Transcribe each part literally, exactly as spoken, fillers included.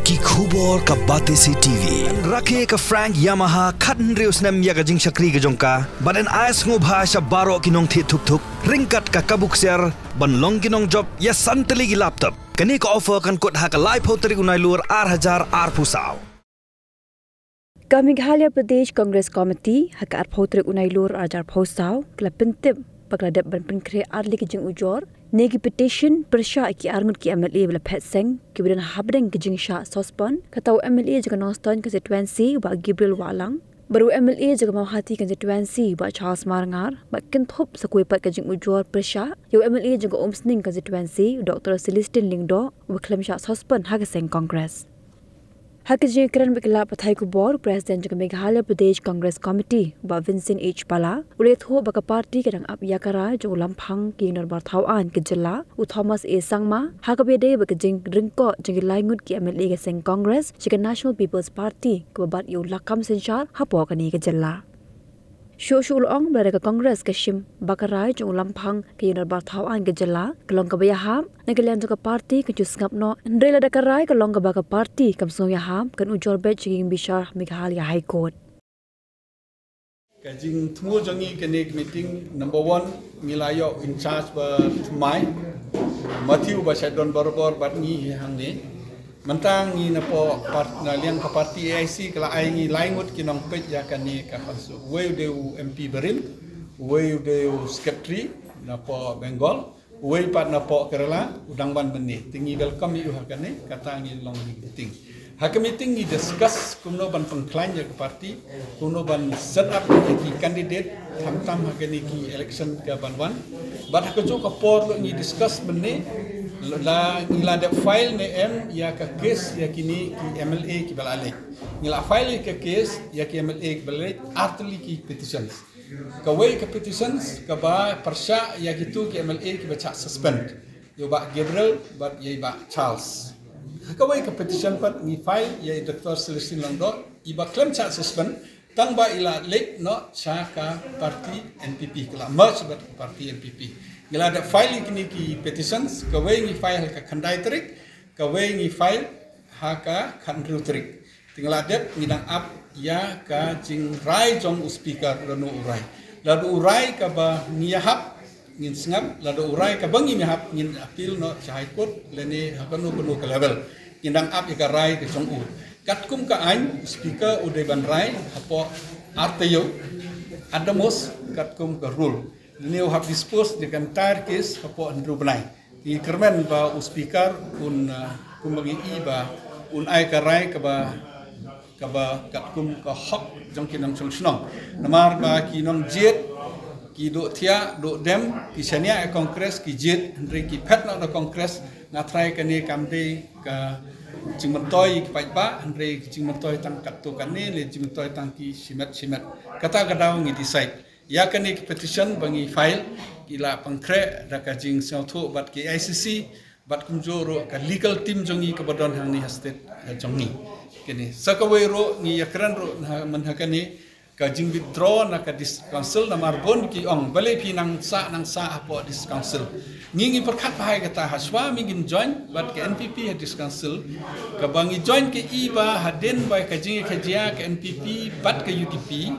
Ki khubor ka Batesi T V. Rakhe ka Frank Yamaha khathynriew snem ïa ka jingshakri ka jong ka. Bad yn ai sngewbha sha baroh ki nongthied thuk thuk ryngkat ka kabu ksiar ban long ki nongjop ïa san tylli ki laptop. Kane ka offer kan kut ha ka laiphew tarik u Nailur ar hajar arphew saw. Ka Meghalaya Pradesh Congress Committee ha ka arphew tarik u Nailur ar hajar arphew saw ka la pyntip ba ka la dep ban pynkhreh ar tylli ki jingujor ne ki petition pyrshah ïa ki arngut ki M L A ba la phet seng kiba don hapdeng ki jingshah suspend, kata u M L A jong ka Nongstoiñ constituency Bah Gabriel Wahlang bad u M L A jong ka Mawhati constituency Bah Charles Marngar, bad kynthup sa kawei pat ka jingujor pyrshah ïa u M L A jong ka Umsning constituency Doctor Celestine Lyngdoh uba khlem shah suspend ha ka seng Congress. Ha ka jingïakren bad ki lad pathai khubor, President jong ka Meghalaya Pradesh Congress Committee Bah Vincent H Pala u la ïathuh ba ka party ka dang ap ïa ka rai jong u Lamphang ka Ïingdorbar Thaw Aiñ ka jylla u Thomas A Sangma ha kaba ïadei bad ka jingryngkoh jong ki lai ngut ki M L A ka seng Congress sha ka National People's Party kaba bat ïa u lakam synshar hapoh kane ka jylla. Shuh shuh u la ong ba lada ka Congress ka shim ba ka rai jong u Lamphang ka Ïingdorbar Thaw Aiñ ka jylla ka long kaba ïahap, na ka liang jong ka party kan shu sngap noh, hynrei lada ka rai ka long kaba ka party kam sngew ïahap, kan ujor beit sha ka ïingbishar Meghalaya High Court. Ka jingthmu jong ngi kane ka meeting, number one, ngi la ïoh in charge ba thymmai, Matthew ba shait don barabor bad ngi hi hangne. Mynta ngi napoh part-, na liang ka party A I C ka la ai ngi lai ngut ki nongpeit ïa kane ka hynsu. Uwei u dei u M P Barim, uwei u dei u secretary napoh Bengal, uwei pat napoh Kerala, u dang wan mynne. Te ngi welcome ïa u ha kane, kata ngi long ngi meeting. Ha ka meeting ngi discuss kumno ban pynkhlaiñ ïa ka party, kumno ban set up ïa ki candidate, khamtam ha kane ki election ka ban wan. Bad ha kajuh ka por ruh ngi discuss mynne, la ngi la dep file ne em ïa ka case ïa kine ki M L A kiba la leit. Ngi la file ïa ka case ïa ki M L A kiba la leit, ar tylli ki petitions. Kawei ka petitions kaba pyrshah ïa kitu ki M L A kiba shah suspend, ïa u Bah Gabriel bad ïa i Bah Charles. Kawei ka petition pat ngi file ïa i Doctor Celestine Lyngdoh, iba khlem shah suspend, tang ba i la leit noh sha ka party N P P, ka la merge bad ka party N P P. Ngi la dep file ïa kine ki petitions, kawei ngi file ha ka khyndai tarik, kawei ngi file ha ka khathynriew tarik. Te ngi la dep, ngi dang ap ïa ka jingrai jong u speaker lano u rai. Lada u rai kaba ngi ïahap, ngin sngap, lada u rai kaba ngim ïahap, ngin appeal noh sha High Court lane ha kano kano ka level. Ngi dang ap ïa ka rai ka jong u. Katkum ka aiñ, u speaker u dei ban rai hapoh ar taïew, at the most, katkum ka rule. Lane u hap dispose ïa ka entire case hapoh hynriew bnai. Ngi kyrmen ba u speaker un, uh, kumba ngi i ba un ai ka rai kaba, kaba katkum ka hok jong ki nongshong shnong. Namar ba ki nongjied ki duh thiah duh dem, ki shaniah ïa Congress, ki jied, hynrei ki phet noh na Congress. Nga tharai kane kam dei ka jingmyntoi ki paidbah, hynrei ki jingmyntoi tang katto katne, lane jingmyntoi tang ki shimet shimet. Kata ka daw ngi decide. Ïa kane ki petition ba ngi file, ki la pynkhreh da ka jingsngewthuh bad ki I C C, bad kumjuh ruh ka legal team jong ngi kaba don hangne ha state, ha jong ngi. Kane. Sa kawei ruh ngi ïakren ruh na, man ha kane, ka jing withdraw na ka District Council namar bun ki ong balei phi nang sah, nang sah hapoh District Council. Ngi ngi pyrkhat bha ïa kata, hashwa ba ngin join bad ka N P P ha District Council. Kaba ngi join ka i ba hadien ba ka jingïakajia ka N P P bad ka U D P.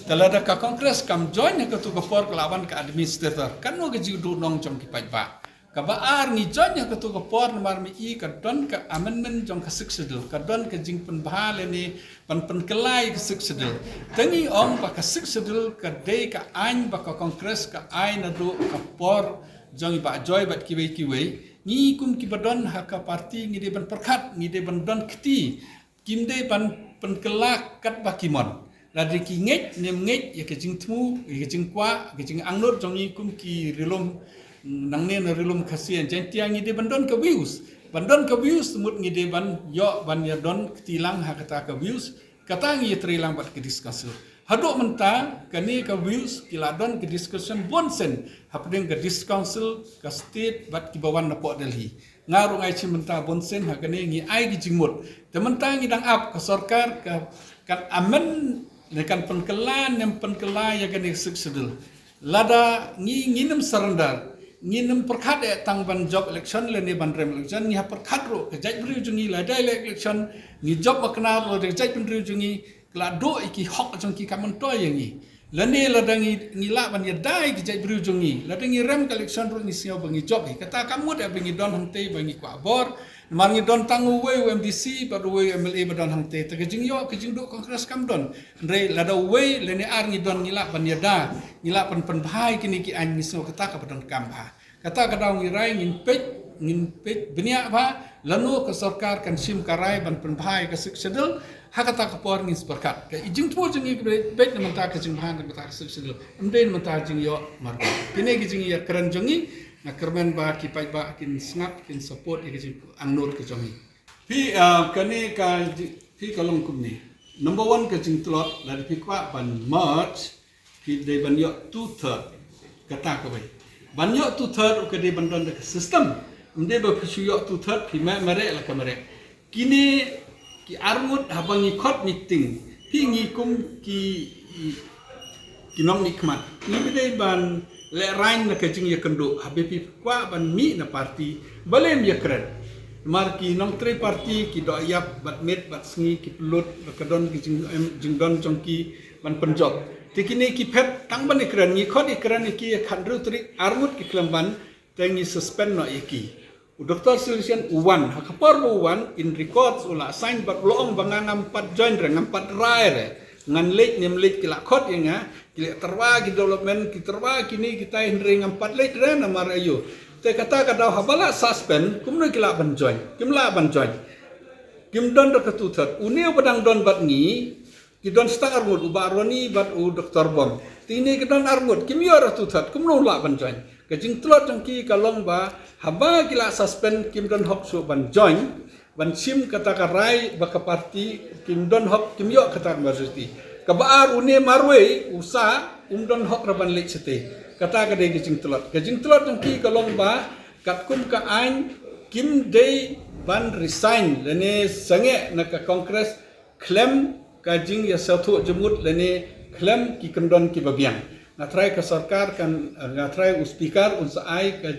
Te lada ka Congress kam join ha katu ka por ka la wan ka administrator. Kano ka jingduhnong jong ki paidbah. Kaba ar ngi join ha katu ka por namar ngi i ka don ka amendment jong ka Sixth Schedule. Ka don ka jingpynbha lane ban pynkylla ïa ka Sixth Schedule. Te ngi ong ba ka Sixth Schedule ka dei ka aiñ ba ka Congress ka ai naduh ka por jong i Bah Joy bad kiwei kiwei. Ngi kum kiba don ha ka party ngi dei ban pyrkhat, ngi dei ban don kti. Kim dei ban pynkylla katba ki mon. Lada ki ngeit ne ym ngeit ïa ka jingthmu, ïa ka jingkwah, ïa ka jingangnud jong ngi kum ki ri lum, nangne na ri lum Khasi Jaiñtia, ngi dei ban don ka views. Ban don ka views mut ngi dei ban ïoh ban ïa don kti lang ha kata ka views. Kata ngi ïatrei lang bad ka District Council. Haduh mynta kane ka views ki la don ka discussion bun sien hapdeng ka District Council, ka state bad kiba wan napoh Delhi. Nga ruh nga ïa shim bynta bun sien ha kane, ngi ai ki jingmut. Te mynta ngi dang ap ka sorkar ka, kan amend ne kan pynkylla ne ym pynkylla ïa kane ka Sixth Schedule. Lada ngi, ngin ym surrender, Ngin ym pyrkhat eh tang ban jop election lane ban rem election, ngi hap pyrkhat ruh ka jaitbynriew jong ngi lada leh election, ngi jop makna ruh da ka jaitbynriew jong ngi, ka la duh ïa ki hok jong ki, kam myntoi ïa ngi. Lane lada ngi, ngi lah ban ïada ïa ki jaitbynriew jong ngi, lada ngi rem ka election ruh ngi sngew ba ngi jop hi. Kata kam mut eh ba ngi don hangtei ba ngi kwah bor, namar ngi don tang uwei u M D C bad uwei u M L A ba don hangtei, te ka jingïoh ka jingduh Congress kam don. Hynrei lada uwei lane ar ngi don, ngi lah ban ïada, ngi lah ban pynbha ïa kine ki aiñ, ngi sngew kata kaba donkam bha. Kata ka daw ngi rai ngin peit, ngin peit bniah bha lano ka sorkar kan shim ka rai ban pynbha ïa ka Sixth Schedule. Ha kata ka por ngin sa pyrkhat. Ka jingthmu jong ngi ka beit, beit na mynta ka jingbha na kata ka Sixth Schedule, ym dei na mynta ka jingïoh marwei. Kine ki jingïakren jong ngi, nga kyrmen ba ki paidbah kin sngap, kin support ïa ka jingangnud ka jong ngi. Phi, ah, kane ka ji-, phi, ka long kumne. Number one, ka jingtlot, lada phi kwah ban merge, phi dei ban ïoh two third. Kata kawei. Ban ïoh two third u ka dei ban don da ka system. Ym dei ba phi shu ïoh two third, phi meh mareh la ka mareh. Kine ki arngut haba ngi khot meeting, phi, ngi kum ki, ki nongmihkhmat, ngi dei ban lehraiñ na ka jingïakynduh. Haba phi kwah ban mih na party, balei ym ïakren? Namar ki nongtrei party ki doh ïap bad miet bad sngi, ki pynlut ba ka don ki jing, em, jingdon jong ki ban pynjop. Te kine ki phet tang ban ïakren, ngi khot ïakren ïa ki ha ka khathynriew tarik, arngut ki khlem wan, te ngi suspend noh ïa ki. U Doctor Solution u wan, ha ka por ba u wan, in records u la sign bad u la ong ba nga ngam pat join re, ngam pat rai re. Ngan leit ne ym leit, ki la khot ïa nga, ki la tyrwa ki development, ki tyrwa kine kitai, hynrei ngam pat leit re namar aïu. Te kata ka daw haba la suspend, kumno ki lah ban join? Kim lah ban join. Kim don da ka two third. Une uba dang don bad ngi, ki don stad arngut, u Bah Ronnie bad u Doctor Bom. Te ine ki don arngut, kim ïoh da two third, kumno lah ban join? Ka jingtlot jong ki ka long ba haba ki la suspend, kim don hok shuh ban join, ban shim kata ka rai ba ka party, kim don hok, kim ïoh kata ka majority. Kaba ar, une marwei u sah, um don hok re ban leit shatei. Kata ka dei ka jingtlot. Ka jingtlot jong ki ka long ba katkum ka aiñ, kim dei ban resign lane sangeh na ka Congress khlem ka jingïasngewthuh jingmut lane khlem ki kyndon kiba biang. Nga tharai ka sorkar kan, nga tharai u speaker un sa ai ka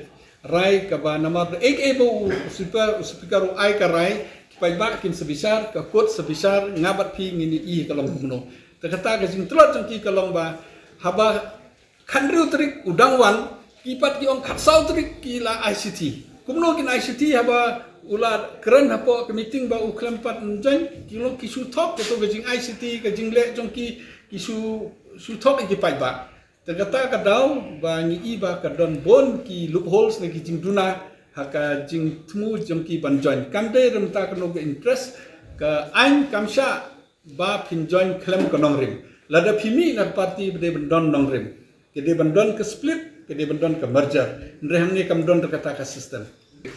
rai kaba, namar da ei ei ba u speaker, u speaker u ai ka rai, ki paidbah kin sa bishar, ka court sa bishar, nga bad phi ngin ïohi ka long kumno. Te kata ka jingtlot jong ki ka long ba haba khathynriew tarik u dang wan, ki pat ki ong khatsaw tarik ki la ai shithi. Kumno kin ai shithi haba u la kren hapoh ka meeting ba u khlem pat join? Ki long ki shu thok kato ka jingai shithi, ka jingleh jong ki, ki shu, shu thok ïa ki paidbah. Te kata ka daw ba ngi i ba ka don bun ki loopholes ne ki jingduna ha ka jingthmu jong ki ban join. Kam dei re mynta kano ka interest, ka aiñ kam shah ba phin join khlem ka nongrim. Lada phi mih na ka party ba dei ban don nongrim, ka dei ban don ka split, ka dei ban don ka merger. Hynrei hangne kam don re kata ka system.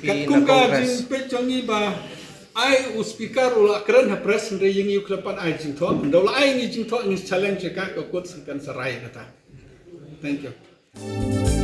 Katkum ka jingpeit jong ngi ba ai u speaker u la kren ha press, hynrei ïa ngi u khlem pat ai jingthoh. Ynda u la ai ngi jingthoh, ngi challenge ïa ka, ka court kan sa rai kata. Thank you.